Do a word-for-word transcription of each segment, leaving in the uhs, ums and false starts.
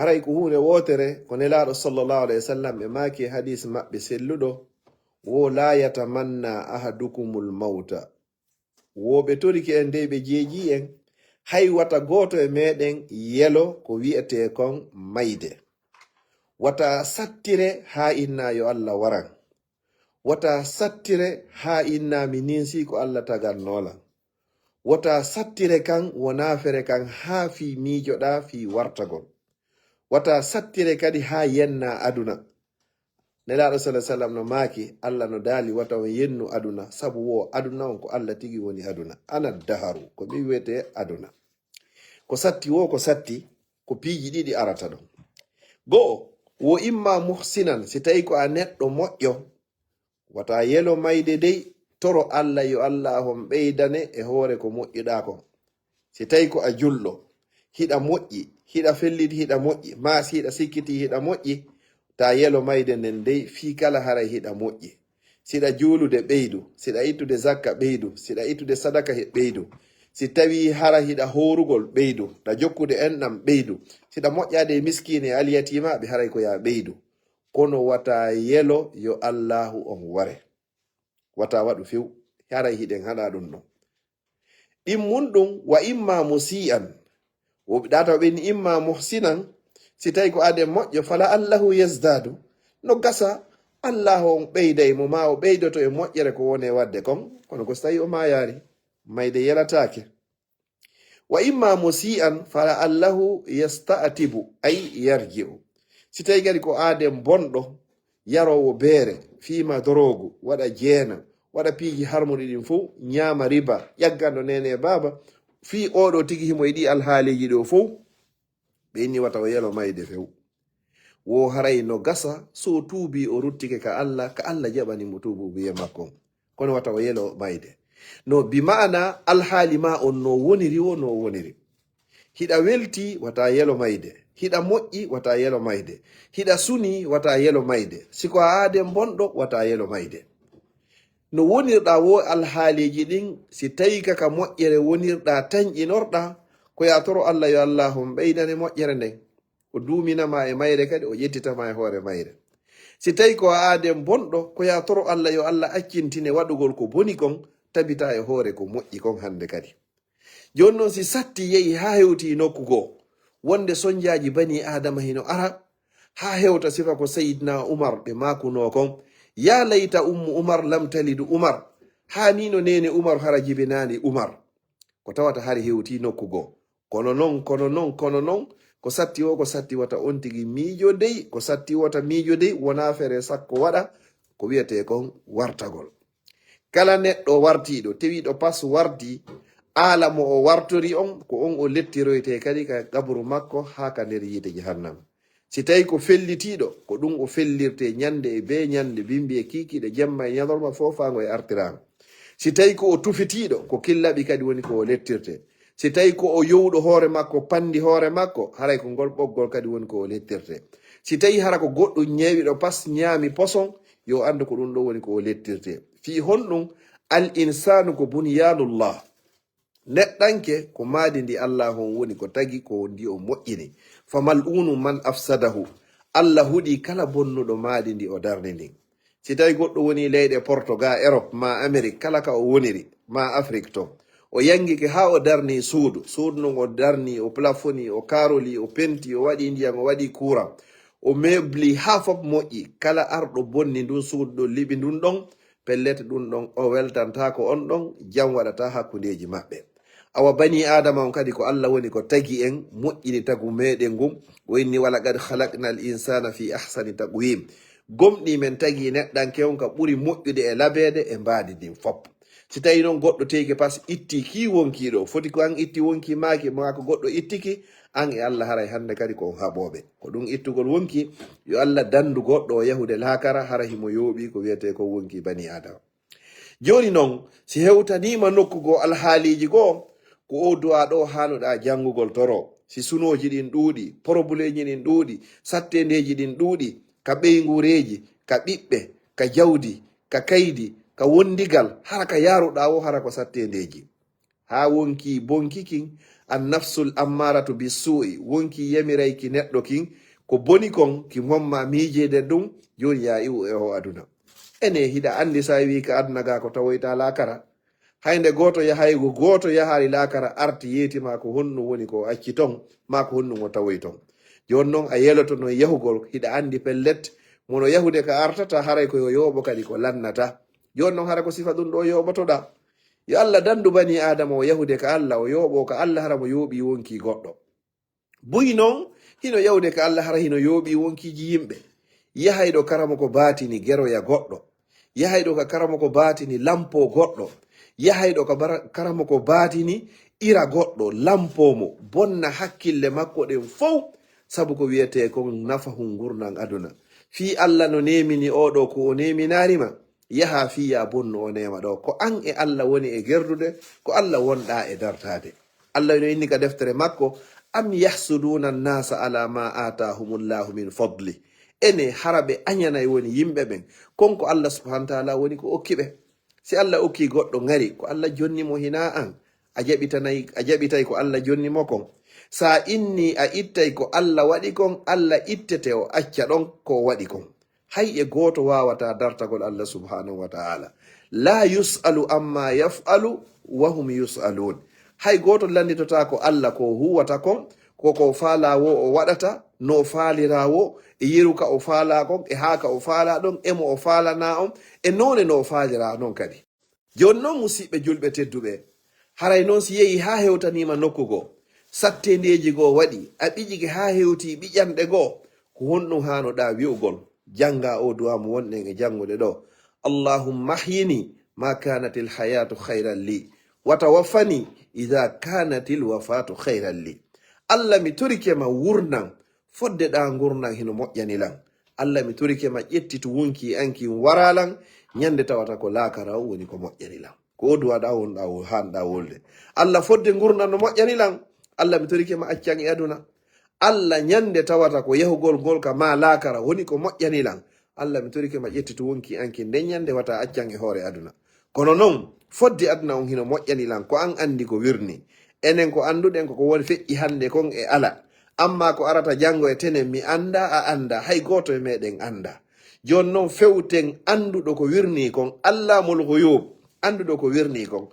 Haray ko huunde wootere, ko Nelaaɗo sallallahu alayhi wa sallam ɓe maaki e hadiis maɓɓe selluɗo, wo laa yatamanna ahadukumul mawta. Wo ɓe torike en dey ɓe jeeji en, hay wata gooto e meɗen yelo ko wi'etee kon mayde. Wata sattire haa inna yo Allah waran. Wata sattire haa inna mi ninsi ko Allah tagannoolan. Wata sattire kan wonaa fere kan haa fii miijoɗaa fii wartagol. Wata sattire kadi haa yenna aduna. Nelaaɗo sallallahu alaihi wasallam no maaki, Allah no daali wata on yennu aduna, sabu wo aduna on ko Allah tigi woni aduna. Ana daharu, ko mi wiyete aduna. Ko satti wo ko satti, ko piiji ɗiɗi arata ɗon. Go'o, wo imma muhsinan, si tawi ko a neɗɗo moƴƴo, wata yelo mayde dey, toro Allah yo Allah on ɓeydane e hoore ko moƴƴuɗaa kon. Si tawi ko a julɗo, hiɗa moƴƴi, hiɗa felliti, hiɗa moƴƴi, maa si hiɗa sikkiti, hiɗa moƴƴi, ta yelo mayde nden dey, fii kala haray hiɗa moƴƴi. Siɗa juulude ɓeydu, siɗa ittude zakka ɓeydu, siɗa ittude sadaka he ɓeydu. Si tawi hara hiɗa hoorugol ɓeydu, ɗa jokkude enɗam ɓeydu, siɗa moƴƴaade e miskiine e alyatiimaaɓe haray ko yaa ɓeydu. Kono wata yelo yo Allaahu on ware. Wata waɗu few, haray hiɗen haɗa ɗum ɗon. Ɗimmun ɗum, wa imma musi'an, wo ɗata ɓen imma muhsinan, si tawi ko aden moƴƴo, fala Allahu yazdadu, no gasa Allaahu on ɓeyday mo, ma o ɓeydoto e moƴƴere ko woni e waɗde kon, kono ko si tawi o maayaali, mayde yelataake. Wa imma musi'an, fala Allahu yasta'tibu, ay yarji'u. Si tawi kadi ko aden bonɗo, yaroowo beere, fiima doroogu, waɗa jeena, waɗa piiji harmuɗi ɗin fow, ñaama riba, ƴagganɗo neene e baaba, fii oɗo tigi himo e ɗi alhaaliiji ɗo fow, ɓe inni wata o yelo mayde few. Wo haray no gasa, so tuubi o ruttike ka Allah, ka Allah jaɓani mo tuububuye makko on. Kono wata o yelo mayde. No bi ma'ana alhaali ma on no woniri wo no woniri. Hiɗa welti, wata yelo mayde. Hiɗa moƴƴi, wata yelo mayde. Hiɗa suni, wata yelo mayde. Si ko a aden bonɗo, wata yelo mayde. No wonirɗa wo alhaaliiji ɗin, si tawi ka ka moƴƴere wonirɗa, tanƴinorɗa, ko yaa toro Allah yo Allah on ɓeydane moƴƴere nden. O duuminama e mayre kadi, o ƴettitama e hoore mayre. Si tawi ko a aden bonɗo, ko yaa toro Allah yo Allah accintine waɗugol ko boni kon, tabita e hoore ko moƴƴi kon hande kadi. Jooni non, si satti yehi haa hewti nokku goo, wonde sonjaaji bani Aadama hino ara, haa hewta sifa ko Sayyidina Umar ɓe maakunoo kon, yaa layta ummu Umar lam talidu Umar, haa ni no neene Umar hara jibinaani Umar. Ko tawata hari hewti nokku goo. Kono non, kono non, kono non, ko satti wo, ko satti wata on tigi miijo dey, ko satti wata miijo dey, wonaa fere sakko waɗa, ko wiyetee kon wartagol. Kala neɗɗo wartiiɗo, tewiiɗo pas warti, aala mo o wartori on, ko on o lettiroytee kadi ka qaburu makko haa ka nder yiite jahannama. Si tawi ko fellitiiɗo, ko ɗum o fellirtee ñande e bee ñande, bimbi e kiikiiɗe, jemma e ñalorma, foofaango e artiraango. Si tawi ko o tufitiiɗo, ko killaɓi kadi woni ko o lettirtee. Si tawi ko o yowuɗo hoore makko, pandi hoore makko, haray ko ngol ɓoggol kadi woni ko o lettirtee. Si tawi hara ko goɗɗum ñeewiɗo pas ñaami poson, yo anndu ko ɗum ɗo woni ko o lettirtee. Fii honɗum? Al insaanu ko bunyaanullah. Neɗɗanke ko maadi ndi Allah on woni ko tagi, ko ndi o moƴƴini. Fa mal'uunu man afsadahu. Allah huɗi kala bonnuɗo maadi ndi o darni ndin. Si tawi goɗɗo woni leyɗe Portugal, Europe, ma Amérique, kala ka o woniri, ma Afrique to, o yangike haa o darni suudu, suudu ndun o darni, o plafoni, o karoli, o penti, o waɗi ndiyam, o waɗi courant, o mebli haa fof moƴƴi, kala arɗo bonni ndun suudu ɗon, liɓi ndun ɗon, pellet ɗun ɗon o weltantaako on ɗon, jam waɗata hakkundeeji maɓɓe. Awa bani Aadama on kadi ko Allah woni ko tagi en, moƴƴini tagu meɗen ngun, o inni, "Wa laqad khalaqnal insana fi ahsani taqwim." Gomɗii men tagi neɗɗanke on ka ɓuri moƴƴude e labeede e mbaadi ndin fop. Si tawi non goɗɗo teyke pas itti kii wonkii ɗo, foti ko an itti wonkii maaki, maa ko goɗɗo ittiki, an e Allah haray hande kadi ko on haɓooɓe. Ko ɗum ittugol wonkii, yo Allah dandu goɗɗo o yahude laakara, hara himo yooɓii ko wiyetee ko wonkii bani Aadama. Jooni non, si hewtaniima nokku goo alhaaliiji goo, ko oo du'aa ɗoo haanuɗaa janngugol toro. Si sunooji ɗin ɗuuɗi, porobuleeji ɗin ɗuuɗi, satteendeeji ɗin ɗuuɗi, ka ɓeynguureeji, ka ɓiɓɓe, ka jawdi, ka kaydi, ka wondigal, hara ka yaaruɗaa woo, hara ko satteendeeji. Haa wonkii bonki kin, An nafsul ammaratu bi suu'i, wonki yamirayki neɗɗo kin ko boni kon, ki momma miijeede ɗum, jooni ya iwu e o aduna. Ene hiɗa anndi sa wi ka aduna ga ko tawoyta laakara? Hay nde gooto yahaygo, gooto yahaali laakara arti yeeti ma ko honɗum woni ko o acci ton, ma ko honɗum o tawoyi ton. Jooni noon a yeloto noon yahugol, hiɗa anndi pellet, mono yahude ka artata haray ko yo yooɓo kadi ko lannata. Jooni noon hara ko sifa ɗum ɗo yooɓotoɗa. Yo Allah danndu bani Aadama o yahude ka Allah, o yooɓo ka Allah hara mo yooɓi wonki goɗɗo. Buy noon, hino yahude ka Allah hara hino yooɓi wonkiiji yimɓe. Yahayɗo karamoko baatini geroya goɗɗo. Yahayɗo ka karamoko baatini lampo goɗɗo. Yahayɗo ka bara-, karamoko baatini ira goɗɗo, lampo mo, bonna hakkille makko ɗen fow, sabu ko wiyetee kon nafahun ngurndan aduna. Fii Allah no neemini oo ɗoo ko o neeminaari ma, yaha fii ya bonnu o neema ɗoo. Ko an e Allah woni e gerdude, ko Allah wonɗaa e dartaade. Allah no inni ka deftere makko, "Am yahsuduuna annaasa ala ma aataahumullahu min fadli." Ene hara ɓe añanay woni yimɓe ɓen, kon ko Allah subhanahu wa taala woni ko okki ɓe. Si Allah okki goɗɗo ŋari, ko Allah jonni mo hinaa an, a jaɓitanay, a jaɓitay ko Allah jonni mo kon. Sa inni a ittay ko Allah waɗi kon, Allah ittete o acca ɗon ko o waɗi kon. Hay e gooto waawataa dartagol Allah subhanahu wa ta'ala. La yus'alu amma yaf'alu wa hum yus'alun. Hay gooto lannditotaako Allah ko o huwata kon, ko ko faalaa wo o waɗata, no o faaliraa wo, e yeru ka o faalaa kon, e haa ka o faalaa ɗon, e mo o faalanaa on, e noone no o faaliraa non kadi. Jooni noon, musiɓɓe julɓe tedduɓe, haray noon si yehii haa hewtaniima nokku goo, satteendeeji goo waɗi, a ɓiƴike haa hewtii ɓiƴanɗe goo, ko honɗum haanoɗaa wi'ugol? Janngaa oo duwaa mo wonɗen e janngude ɗoo. Allahumma ahyini ma kanatil hayatu khayran li, wa tawaffani idha kanatil wafatu khayran li. Allah, mi torike ma wurnan, fodde ɗaa ngurndan hino moƴƴani lan. Allah, mi torike ma ƴettitu wonki an kin waraa lan, ñande tawata ko laakara o woni ko moƴƴani lan. Ko o duwaa ɗaa wonɗaa wo-, haanɗaa wolde. Allah, fodde ngurndan no moƴƴani lan. Allah, mi torike ma accan e aduna. Allah, ñande tawata ko yahugol ngol ka ma laakara woni ko moƴƴani lan. Allah, mi torike ma ƴettitu wonki an kin nden ñande wata accan e hoore aduna. Kono noon, fodde aduna on hino moƴƴani lan, ko an anndi ko wirni. Enen ko annduɗen ko ko woni feƴƴi hannde kon e ala. Amma ko arata janngo e tenen, mi anndaa, a anndaa, hay gooto e meɗen anndaa. Jooni noon, fewten annduɗo ko wirni kon, Allamul Ghuyub, annduɗo ko wirni kon.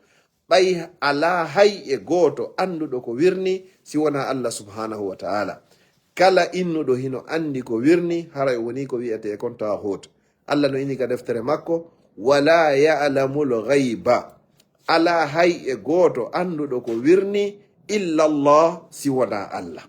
Ɓay alaa hay e gooto annduɗo ko wirni si wonaa Allah subhanahu wa ta'ala. Kala innuɗo hino anndi ko wirni, haray woni ko wi'etee kon taahuut. Allah no inni ka deftere makko, "Wala ya'lamul ghayba." Alaa hay e gooto annduɗo ko wirni illa Allah, si wonaa Allah.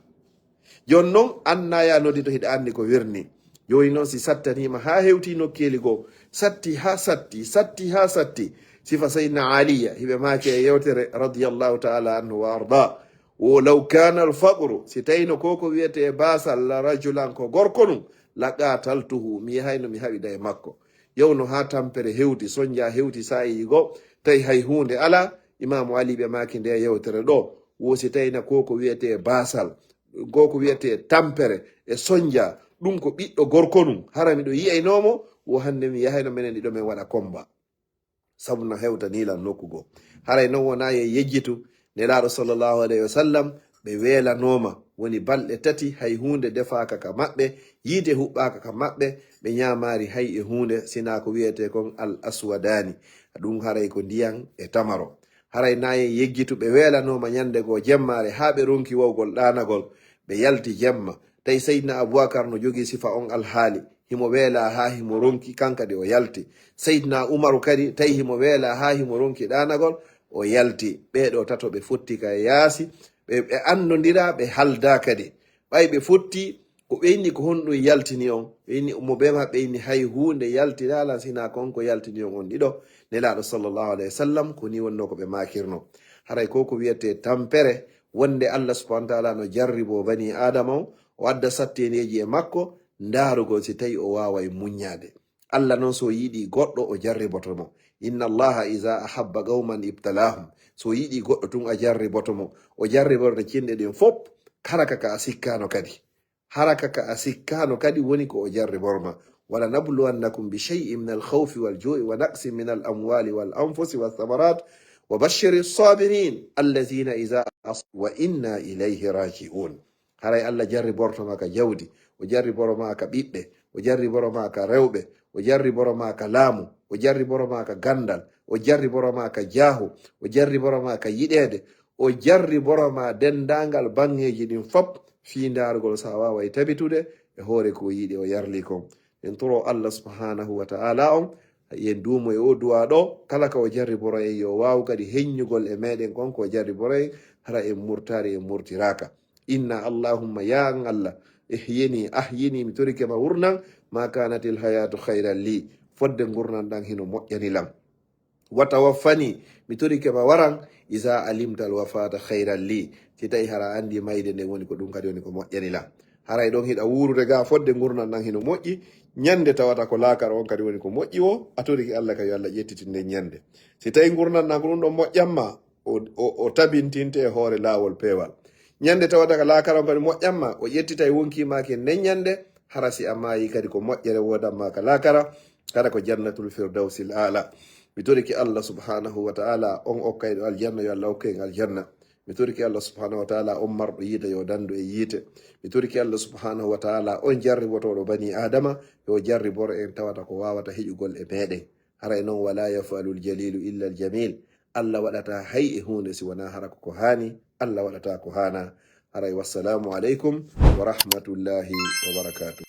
Jooni noon, annaya noddito hiɗa anndi ko wirni. Jooni noon, si sattaniima haa hewtii nokkeeli goo, satti haa satti, satti haa satti, sifa Seydina Aliya, hiɓe maaki e yewtere radiyallahu ta'ala anhu wa arda. Wo law kana al faqru, si tawino ko ko wiyetee baasal la rajulan ko gorko nun, la qataltuhu, mi yahayno mi haɓida e makko. Yawno haa tampere hewti, sonja hewti saa'i goo, tawi hay huunde alaa. Imaamu Ali ɓe maaki nde yewtere ɗoo, wo si tawino ko ko wiyetee baasal, ko ko wiyetee tampere e sonja, ɗum ko ɓiɗɗo gorko nun, hara miɗo yi'aynoo mo, wo hannde mi yahayno menen ɗiɗo men waɗa komba. Sabu no hewtanii lan nokku goo. Haray non wonaa yo yejjitu, Nelaaɗo sallallahu alayhi wa sallam, ɓe weelanooma, woni balɗe tati hay huunde defaaka ka maɓɓe, yiite huɓɓaaka ka maɓɓe, ɓe ñaamaari hay e huunde, sinaa ko wiyetee kon al aswadaani, ɗum haray ko ndiyan e tamaro. Haray naa yo yejjitu, ɓe weelanooma ñande goo jemmaare haa ɓe ronki wawgol ɗaanagol, ɓe yalti jemma. Tawi Seydina Abubakar no jogii sifa on alhaali. Himo weelaa haa himo ronki, kan kadi o yalti. Seydina Umaru kadi, tawi himo weelaa haa himo ronki ɗaanagol, o yalti. Ɓee ɗoo tato ɓe fotti ka yaasi, ɓe, ɓe anndondiraa, ɓe haldaa kadi. Ɓay ɓe fotti, ko ɓe inni ko honɗum yaltini on? Ɓe inni mo ɓe maɓɓe inni hay huunde yaltinaala sinaa kon ko yaltini on on ɗiɗo. Nelaaɗo sallallahu alayhi wa sallam, ko nii wonnoo ko ɓe maakirnoo. Haray ko ko wiyetee tampere, wonde Allah subhanahu wa ta'ala no jarriboo banii Aadama on, o adda satteendeeji e makko, ndaarugol si tawi o waaway muññaade. Allah non so yiɗi goɗɗo, o jarriboto mo. Inna Allaha iza ahabba qawman ibtalahum. So yiɗi goɗɗo tun, a jarriboto mo. O jarriborde cinɗe ɗen fop, hara ka ka a sikkaano kadi. Hara ka ka a sikkaano kadi woni ko o jarribor ma. Wala nabluwannakum bi shay'in min al khawfi wal ju'i wa naqsin min al amwali wal anfusi was samarat wa bashshiri sabirin allazina iza As-, wa inna ilayhi raji'un. Haray Allah jarriborto ma ka jawdi, o jarriboro ma ka ɓiɓɓe, o jarriboro ma ka rewɓe, o jarriboro ma ka laamu, o jarriboro ma ka gandal, o jarriboro ma ka jaahu, o jarriboro ma ka yiɗeede, o jarriboro ma denndaangal baŋŋeeji ɗin fop, fii ndaarugol so a waaway tabitude e hoore ko o yiɗi o yarli kon. En toro Allah subhanahu wa ta'ala on, yen duumo e o du'a ɗo, kala ka o jarriboro en yo waawu kadi heññugol e meɗen kon ko o jarriboro en, hara en murtaali en murtiraaka. Inna Allahumma, ya an Allah, ihyini, ahyini, mi torike ma wurnan, ma kanatil hayatu khayran li, fodde ngurnan ɗan hino moƴƴani lan. Wa tawaffani, mi torike ma waran, iza alimta al wafata khayran li, si tawi hara a andi mayde nden woni ko ɗum kadi woni ko moƴƴani lan. Haray ɗon hiɗa wuurude ga fodde ngurnan ɗan hino moƴƴi, ñande tawata ko laakara on kadi woni ko moƴƴi wo, a torike Allah ka yo Allah ƴettitin nden ñande. Si tawi ngurnan ɗan ko ɗum ɗon moƴƴan ma, o, o, o tabintinte e hoore laawol peewal. Ñande tawata ka laakara on kadi moƴƴan ma, o ƴettitay wonkii ma ke nden ñande, hara si a maayi kadi ko moƴƴere woodan ma ka laakara, hara ko jannatul firdawsil aala. Mi torike Allah subhanahu wa ta'ala on okkayɗo aljanna, yo Allah okku en aljanna. Mi torike Allah subhanahu wa ta'ala on marɗo yiite yo dandu e yiite. Mi torike Allah subhanahu wa ta'ala on jarribotooɗo bani Adama, yo jarriboro en tawata ko waawata heƴugol e meɗen. Haray non, wala yaf'alul jalilu illa al jamil. Allah waɗata hay e huunde si wonaa hara ko ko haani, Allah waɗata ko haana. Haray, wassalamu aleykum wa rahmatullahi wa barakatuh.